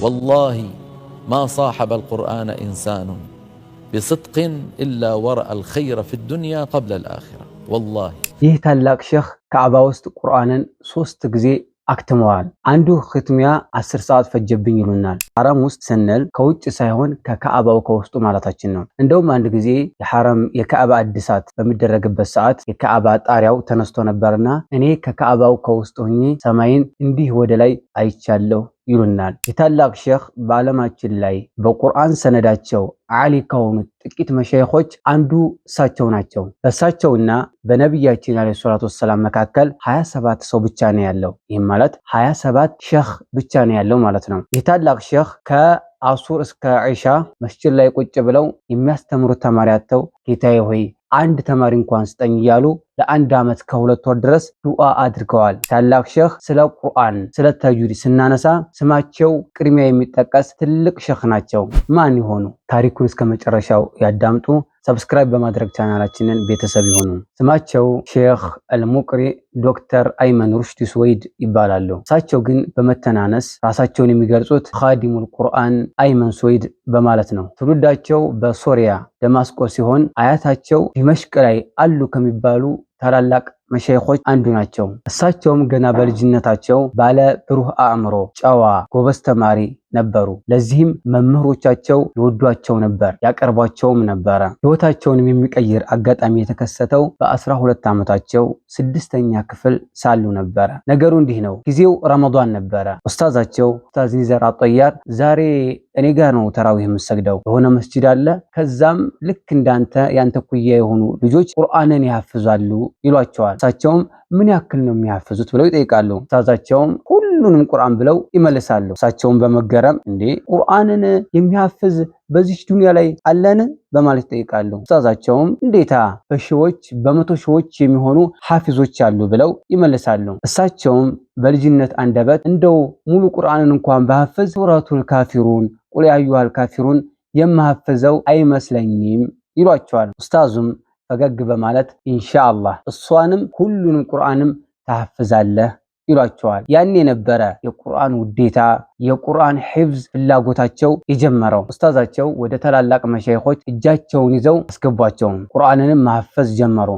والله ما صاحب القرآن إنسان بصدق إلا ورأى الخير في الدنيا قبل الآخرة والله። ይህ ታላቅ ሼኽ ካዕባ ውስጥ ቁርአንን 3 ጊዜ አክትመዋል። አንዱ ኽትሚያ 10 ሰዓት ፈጀብኝ ይሉናል። ሐረም ውስጥ ስንል ከውጭ ሳይሆን ከካዕባው ከውስጡ ማለታችን ነው። እንደውም አንድ ጊዜ የሐረም የካዕባ እድሳት በሚደረግበት ሰዓት የካዕባ ጣሪያው ተነስቶ ነበርና እኔ ከካዕባው ከውስጥ ሆኜ ሰማይን እንዲህ ወደ ላይ አይቻለሁ ይሉናል። የታላቅ ሼኽ በዓለማችን ላይ በቁርአን ሰነዳቸው ዓሊ ከሆኑት ጥቂት መሻይኾች አንዱ እሳቸው ናቸው። በእሳቸውና በነቢያችን ዓለይሂ ሰላቱ ወሰላም መካከል 27 ሰው ብቻ ነው ያለው። ይህም ማለት 27 ሼኽ ብቻ ነው ያለው ማለት ነው። የታላቅ ሼኽ ከአሱር እስከ ዒሻ መስጂድ ላይ ቁጭ ብለው የሚያስተምሩት ተማሪ አጥተው ጌታዬ ሆይ አንድ ተማሪ እንኳን ስጠኝ እያሉ ለአንድ ዓመት ከ2 ወር ድረስ ዱዓ አድርገዋል። ታላቅ ሼኽ ስለ ቁርአን ስለ ተጅዊድ ስናነሳ ስማቸው ቅድሚያ የሚጠቀስ ትልቅ ሼኽ ናቸው። ማን ይሆኑ? ታሪኩን እስከ መጨረሻው ያዳምጡ። Subscribe በማድረግ ቻናላችንን ቤተሰብ ይሆኑ። ስማቸው ሼኽ አልሙቅሪ ዶክተር አይመን ሩሽዲ ሱወይድ ይባላሉ። እሳቸው ግን በመተናነስ ራሳቸውን የሚገልጹት ኻዲሙል ቁርአን አይመን ሱወይድ በማለት ነው። ትውልዳቸው በሶሪያ ደማስቆ ሲሆን አያታቸው ዲመሽቅ ላይ አሉ ከሚባሉ ታላላቅ መሸይኾች አንዱ ናቸው። እሳቸውም ገና በልጅነታቸው ባለ ብሩህ አእምሮ፣ ጨዋ፣ ጎበዝ ተማሪ ነበሩ። ለዚህም መምህሮቻቸው ይወዷቸው ነበር፣ ያቀርቧቸውም ነበረ። ሕይወታቸውንም የሚቀይር አጋጣሚ የተከሰተው በ12 ዓመታቸው 6ኛ ክፍል ሳሉ ነበረ። ነገሩ እንዲህ ነው። ጊዜው ረመዷን ነበረ። ኡስታዛቸው ኡስታዝ ኒዘር አጠያር ዛሬ እኔ ጋር ነው ተራዊህ የምሰግደው፣ የሆነ መስጂድ አለ፣ ከዛም ልክ እንዳንተ ያንተ ኩያ የሆኑ ልጆች ቁርአንን ያፍዛሉ ይሏቸዋል። እሳቸውም ምን ያክል ነው የሚያፍዙት ብለው ይጠይቃሉ። ኡስታዛቸውም ሁሉንም ቁርአን ብለው ይመልሳሉ። እሳቸውም በመገረም እንዴ ቁርአንን የሚያፍዝ በዚች ዱንያ ላይ አለን በማለት ይጠይቃሉ። ኡስታዛቸውም እንዴታ በሺዎች በመቶ ሺዎች የሚሆኑ ሐፊዞች አሉ ብለው ይመልሳሉ። እሳቸውም በልጅነት አንደበት እንደው ሙሉ ቁርአንን እንኳን ባሐፍዝ ሱረቱል ካፊሩን ቁል ያ አዩሃል ካፊሩን የማሐፍዘው አይመስለኝም ይሏቸዋል። ኡስታዙም ፈገግ በማለት ኢንሻአላህ እሷንም ሁሉንም ቁርአንም ታሐፍዛለህ ይሏቸዋል። ያኔ የነበረ የቁርአን ውዴታ የቁርአን ሒፍዝ ፍላጎታቸው የጀመረው። ኡስታዛቸው ወደ ታላላቅ መሻይኾች እጃቸውን ይዘው አስገቧቸው። ቁርአንንም ማሐፈዝ ጀመሩ።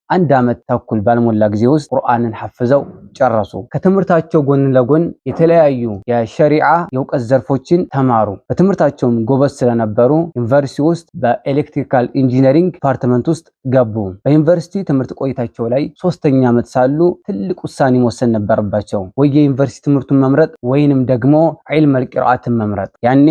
1 ዓመት ተኩል ባልሞላ ጊዜ ውስጥ ቁርአንን ሐፍዘው ጨረሱ። ከትምህርታቸው ጎን ለጎን የተለያዩ የሸሪዓ የእውቀት ዘርፎችን ተማሩ። በትምህርታቸውም ጎበዝ ስለነበሩ ዩኒቨርሲቲ ውስጥ በ electrical engineering department ውስጥ ገቡ። በዩኒቨርሲቲ ትምህርት ቆይታቸው ላይ 3ኛ ዓመት ሳሉ ትልቅ ውሳኔ መወሰን ነበረባቸው። ወይ የዩኒቨርሲቲ ትምህርቱን መምረጥ ወይንም ደግሞ ዒልመል ቂርአትን መምረጥ። ያኔ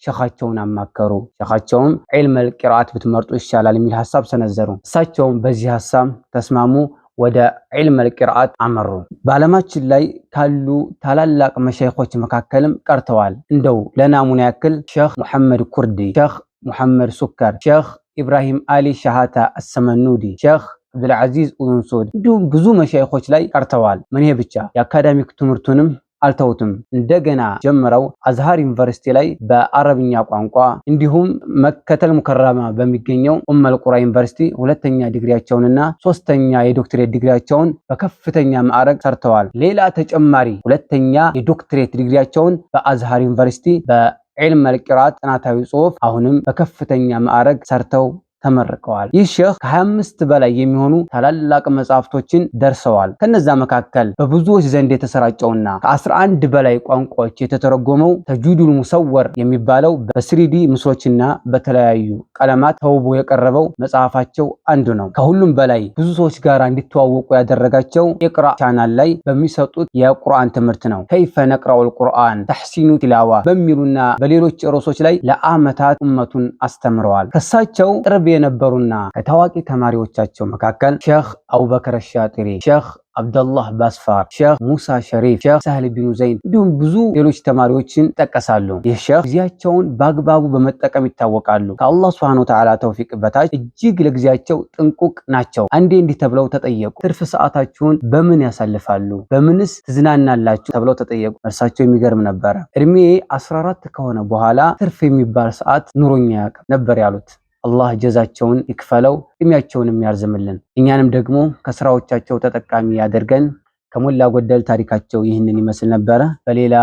ሸኻቸውን አማከሩ። ሸኻቸውም ዒልመል ቂርአት ብትመርጡ ይሻላል የሚል ሐሳብ ሰነዘሩ። እሳቸውም በዚህ ሐሳብ ተስማሙ። ወደ ዒልመል ቂርአት አመሩ። በዓለማችን ላይ ካሉ ታላላቅ መሻይኾች መካከልም ቀርተዋል። እንደው ለናሙና ያክል ሼኽ ሙሐመድ ኩርዲ፣ ሼኽ ሙሐመድ ሱከር፣ ሼኽ ኢብራሂም አሊ ሻሃታ አሰመኑዲ፣ ሼኽ አብዱልዓዚዝ ኡንሱድ እንዲሁም ብዙ መሻይኾች ላይ ቀርተዋል። ምን ይሄ ብቻ የአካዳሚክ ትምህርቱንም አልተውትም። እንደገና ጀምረው አዝሃር ዩኒቨርሲቲ ላይ በአረብኛ ቋንቋ እንዲሁም መከተል ሙከረማ በሚገኘው ኡመል ቁራ ዩኒቨርሲቲ 2ኛ ዲግሪያቸውንና 3ኛ የዶክትሬት ዲግሪያቸውን በከፍተኛ ማዕረግ ሰርተዋል። ሌላ ተጨማሪ 2ኛ የዶክትሬት ዲግሪያቸውን በአዝሃር ዩኒቨርሲቲ በዒልመል ቂርአት ጥናታዊ ጽሑፍ አሁንም በከፍተኛ ማዕረግ ሰርተው ተመርቀዋል። ይህ ሼኽ ከ25 በላይ የሚሆኑ ታላላቅ መጽሐፍቶችን ደርሰዋል። ከነዛ መካከል በብዙዎች ዘንድ የተሰራጨውና ከ11 በላይ ቋንቋዎች የተተረጎመው ተጅዊዱል ሙሰወር የሚባለው በ3D ምስሎችና በተለያዩ ቀለማት ተውቦ የቀረበው መጽሐፋቸው አንዱ ነው። ከሁሉም በላይ ብዙ ሰዎች ጋር እንዲተዋወቁ ያደረጋቸው ኢቅራ ቻናል ላይ በሚሰጡት የቁርአን ትምህርት ነው። ከይፈ ነቅራኡል ቁርአን፣ ተሕሲኑ ቲላዋ በሚሉና በሌሎች ርዕሶች ላይ ለዓመታት ኡመቱን አስተምረዋል። ከሳቸው ቅርብ የነበሩና ከታዋቂ ተማሪዎቻቸው መካከል ሼኽ አቡበከር ሻጢሪ፣ ሼኽ አብደላህ ባስፋር፣ ሼኽ ሙሳ ሸሪፍ፣ ሼኽ ሳህል ቢኑ ዘይን እንዲሁም ብዙ ሌሎች ተማሪዎችን ይጠቀሳሉ። ይህ ሼኽ ጊዜያቸውን በአግባቡ በመጠቀም ይታወቃሉ። ከአላህ ሱብሓነሁ ወተዓላ ተውፊቅ በታች እጅግ ለጊዜያቸው ጥንቁቅ ናቸው። አንዴ እንዲህ ተብለው ተጠየቁ። ትርፍ ሰዓታችሁን በምን ያሳልፋሉ? በምንስ ትዝናናላችሁ? ተብለው ተጠየቁ። መልሳቸው የሚገርም ነበረ። እድሜ 14 ከሆነ በኋላ ትርፍ የሚባል ሰዓት ኑሮኛ ያውቅም ነበር ያሉት። አላህ ጀዛቸውን ይክፈለው፣ እድሜያቸውንም ያርዝምልን፣ እኛንም ደግሞ ከስራዎቻቸው ተጠቃሚ ያደርገን። ከሞላ ጎደል ታሪካቸው ይህንን ይመስል ነበረ። በሌላ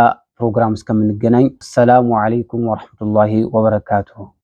ፕሮግራም እስከምንገናኝ ሰላሙ አለይኩም ወረሕመቱላሂ ወበረካቱሁ።